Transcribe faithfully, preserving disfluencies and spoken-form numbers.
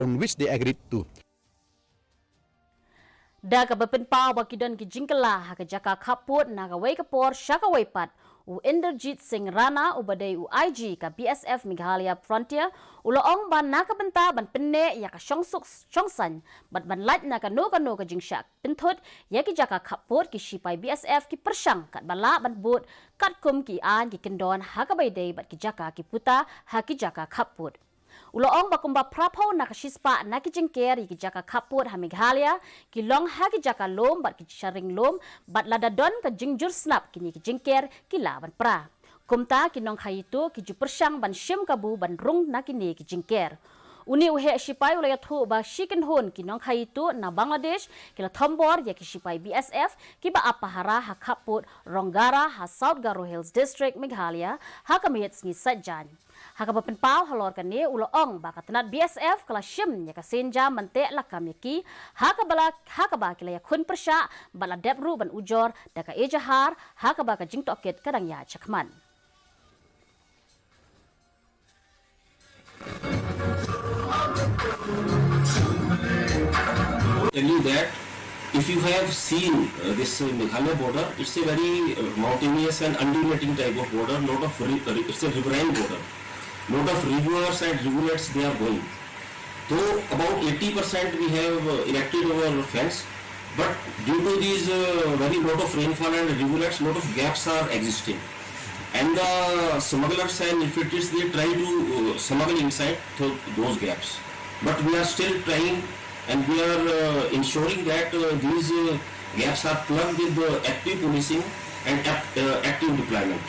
on which they agreed to. Da kaba pynpaw ba ki don ki jingkylla ha ka jaka khappud na kawei ka por sha kawei pat, u Inderjit Singh Rana uba dei u I G ka B S F Meghalaya Frontier u la ong ba na ka bynta ban pynneh ïa ka shongsuk shongsaiñ bad ban lait na kano kano ka jingshah pynthut ïa ki jaka khappud, ki shipai B S F ki pyrshang katba lah ban bud katkum ki aiñ ki kyndon ha kaba ïadei bad ki jaka ki puta ha ki jaka khappud. U la ong ba kumba phraphew na ka shispah na ki jingker ïa ki jaka khappud ha Meghalaya ki long ha ki jaka lum bad ki sharing lum, bad lada don ka jingjur snap kine ki jingker ki lah ban pra. Kumta ki nongkhaïi tuh ki ju pyrshang ban shim kabu ban rung na kine ki jingker. Une u heh shipai u la ïathuh ba shi kynhun ki nongkhaïi tuh na Bangladesh ki la thombor ïa ki shipai B S F kiba ap pahara ha khappud Ronggara ha South Garo Hills District, Meghalaya ha ka miet sngi Saitjaiñ. Ha kaba pynpaw halor kane u la ong ba ka tnat B S F ka la shim ïa ka sienjam ban teh lakam ïa ki ha kaba la, ha kaba ki la ïakhun pyrshah bad la dep ruh ban ujor da ka ejahar ha kaba ka jingtohkit ka dang ïaid shakhmat. Tell you that if you have seen uh, this uh, Meghalaya border, it's a very uh, mountainous and undulating type of border, lot of ri- ri- it's a riverine border. Lot of rivers and rivulets they are going. Though about eighty percent we have uh, erected our fence, but due to these uh, very lot of rainfall and rivulets, lot of gaps are existing. And the smugglers and infiltrates they try to uh, smuggle inside through those gaps. But we are still trying and we are uh, ensuring that uh, these uh, gaps are plugged with uh, active policing and act, uh, active deployment.